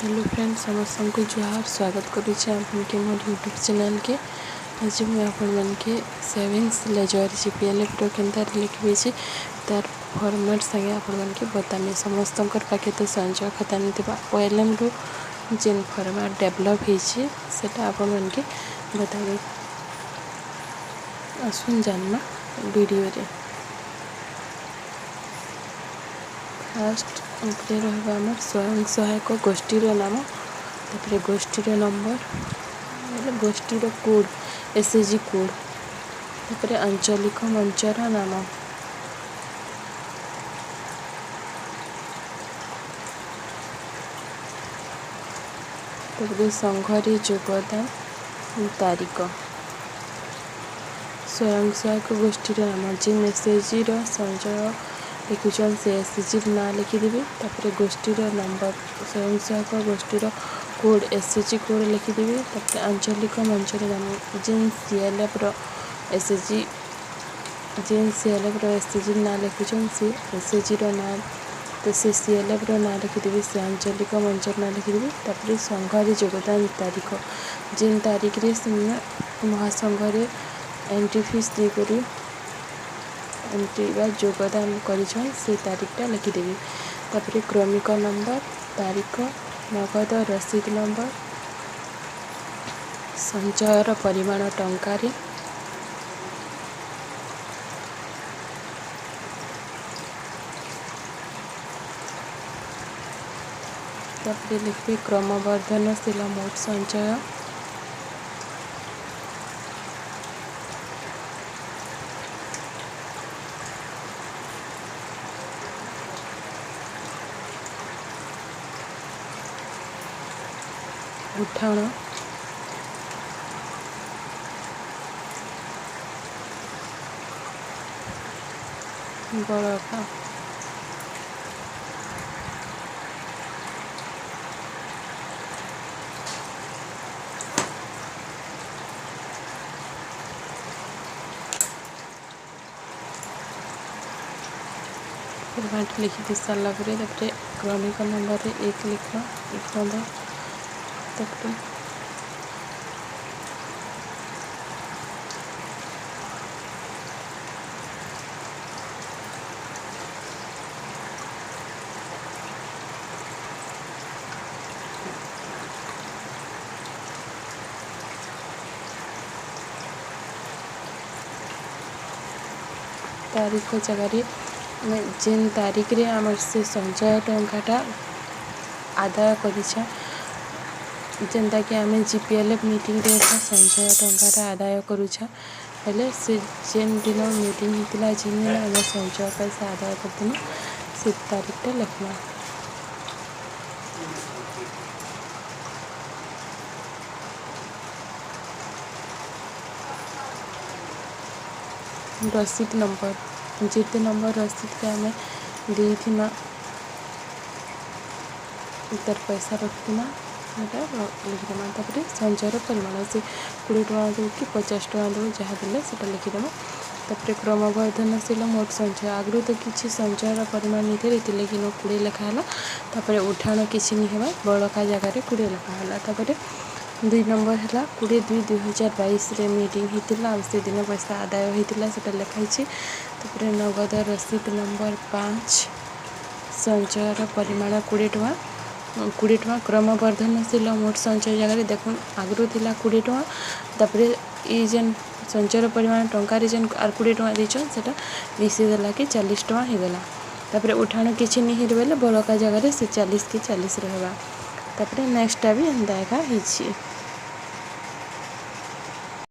Hello friend, ସମସ୍ତଙ୍କୁ ଜୁହାର। ସ୍ୱାଗତ କରୁଛେ ଆପଣକେ ମୋର ୟୁଟ୍ୟୁବ୍ ଚ୍ୟାନେଲ୍କେ। ଆଜି ମୁଇଁ ଆପଣମାନକେ ସେଭିଙ୍ଗସ୍ ଲେଜର୍ ଜିପିଏଲ୍ଏଫ୍ର କେନ୍ତା ଲେଖିବେ ଯେ ତାର୍ ଫର୍ମାଟ୍ ସାଙ୍ଗେ ଆପଣମାନକେ ବତାମି। ସମସ୍ତଙ୍କର ପାଖେ ତ ସଞ୍ଚୟ ଖାତା ନେଇଥିବା। ଓଏଲ୍ଏମ୍ରୁ ଯେନ୍ ଫର୍ମାଟ୍ ଡେଭଲପ୍ ହେଇଛି, ସେଟା ଆପଣମାନକେ ବତାମି। ଆସୁନ୍ ଜାନ୍ମା ଭିଡ଼ିଓରେ। ଫାଷ୍ଟ ଉପରେ ରହିବ ଆମର ସ୍ୱୟଂ ସହାୟକ ଗୋଷ୍ଠୀର ନାମ, ତାପରେ ଗୋଷ୍ଠୀର ନମ୍ବର, ବୋଲେ ଗୋଷ୍ଠୀର କୋଡ଼୍, ଏସ୍ଏଚ୍ଜି କୋଡ଼୍, ତାପରେ ଆଞ୍ଚଳିକ ମଞ୍ଚର ନାମ, ତାପରେ ସଂଘରେ ଯୋଗଦାନ ତାରିଖ। ସ୍ୱୟଂ ସହାୟକ ଗୋଷ୍ଠୀର ନାମ, ଯେନ୍ ଏସ୍ଏଚ୍ଜିର ସଞ୍ଚୟ ଲେଖୁଛନ୍, ସେ ଏସ୍ଏଚ୍ଜିର ନାଁ ଲେଖିଦେବେ। ତାପରେ ଗୋଷ୍ଠୀର ନମ୍ବର, ସ୍ୱୟଂ ସହାୟକ ଗୋଷ୍ଠୀର କୋଡ଼୍, ଏସ୍ଏଚ୍ଜି କୋଡ଼୍ ଲେଖିଦେବେ। ତାପରେ ଆଞ୍ଚଳିକ ମଞ୍ଚର ନାମ, ଯେନ୍ ସିଏଲ୍ଏଫ୍ର ଏସ୍ଏଚ୍ଜି, ଯେନ୍ ସିଏଲ୍ଏଫ୍ର ଏସ୍ଏଚ୍ଜି ନାଁ ଲେଖୁଛନ୍, ସେ ଏସ୍ଏଚ୍ଜିର ନାଁ, ତ ସେ ସିଏଲ୍ଏଫ୍ର ନାଁ ଲେଖିଦେବେ, ସେ ଆଞ୍ଚଳିକ ମଞ୍ଚର ନାଁ ଲେଖିଦେବେ। ତାପରେ ସଂଘରେ ଯୋଗଦାନ ତାରିଖ, ଯେନ୍ ତାରିଖରେ ସେମାନେ ମହାସଂଘରେ ଏଣ୍ଟ୍ରି ଫିସ୍ ଦେଇକରି ଏଣ୍ଟ୍ରି ବା ଯୋଗଦାନ କରିଛନ୍, ସେ ତାରିଖଟା ଲେଖିଦେବେ। ତାପରେ କ୍ରମିକ ନମ୍ବର, ତାରିଖ, ନଗଦ ରସିଦ ନମ୍ବର, ସଞ୍ଚୟର ପରିମାଣ ଟଙ୍କାରେ, ତାପରେ ଲେଖିବେ କ୍ରମବର୍ଦ୍ଧନଶୀଳ ମୋଟ ସଞ୍ଚୟ, ଉଠାଣ, ବଳକା। ଫର୍ମାଟ୍ ଲେଖି ଦେଇ ସାରିଲା ପରେ, ତାପରେ କ୍ରମିକ ନମ୍ବରରେ 1 ଲେଖବା, 1 ନମ୍ବର। ତାପରେ ତାରିଖ ଜାଗାରେ ଆମେ ଯେନ୍ ତାରିଖରେ ଆମର ସେ ସଞ୍ଚୟ ଟଙ୍କାଟା ଆଦାୟ କରିଛେ, ଯେନ୍ତାକି ଆମେ ଜିପିଏଲ୍ଏଫ୍ ମିଟିଂରେ ସଞ୍ଚୟ ଟଙ୍କାଟା ଆଦାୟ କରୁଛେ, ହେଲେ ସେ ଯେନ୍ ଦିନ ମିଟିଂ ହେଇଥିଲା, ଯେନ୍ ଦିନ ଆମେ ସଞ୍ଚୟ ପଇସା ଆଦାୟ କରିଥିଲୁ, ସେ ତାରିଖଟା ଲେଖ୍ମା। ରସିଦ ନମ୍ବର, ଯେତେ ନମ୍ବର ରସିଦକେ ଆମେ ଦେଇଥିମା, ତାର ପଇସା ରଖିଥିମା, ସେଟା ଲେଖିଦେମା। ତାପରେ ସଞ୍ଚୟର ପରିମାଣ, ସେ 20 ଟଙ୍କା ଦଉ କି 50 ଟଙ୍କା ଦଉ, ଯାହା ଦେଲେ ସେଟା ଲେଖିଦେମା। ତାପରେ କ୍ରମବର୍ଦ୍ଧନଶୀଳ ମୋଟ ସଞ୍ଚୟ, ଆଗରୁ ତ କିଛି ସଞ୍ଚୟର ପରିମାଣ ନେଇଥିଲେ, ଏଥିଲାଗି ନ 20 ଲେଖା ହେଲା। ତାପରେ ଉଠାଣ କିଛି ନି ହେବା, ବଳକା ଜାଗାରେ 20 ଲେଖା ହେଲା। ତାପରେ 2 ନମ୍ବର ହେଲା 20/2/2022ରେ ମିଟିଂ ହେଇଥିଲା ଆଉ ସେଦିନ ପଇସା ଆଦାୟ ହେଇଥିଲା, ସେଟା ଲେଖା ହେଇଛି। ତାପରେ ନଗଦ ରସିଦ ନମ୍ବର 5, ସଞ୍ଚୟର ପରିମାଣ 20 ଟଙ୍କା, 20 ଟଙ୍କା। କ୍ରମବର୍ଦ୍ଧନଶୀଳ ମୋଟ ସଞ୍ଚୟ ଜାଗାରେ ଦେଖୁନ୍, ଆଗରୁ ଥିଲା 20 ଟଙ୍କା, ତାପରେ ଇ ଯେନ୍ ସଞ୍ଚୟର ପରିମାଣ ଟଙ୍କାରେ ଯେନ୍ ଆର୍ 20 ଟଙ୍କା ଦେଇଛନ୍, ସେଟା ମିଶିଦେଲା କି 40 ଟଙ୍କା ହେଇଗଲା। ତାପରେ ଉଠାଣ କିଛି ନି ହେଇରି ବେଲେ ବଳକା ଜାଗାରେ ସେ 40 କି 40 ରହିବା। ତାପରେ ନେକ୍ସଟଟା ବି ଏନ୍ତା ଏକା ହେଇଛି।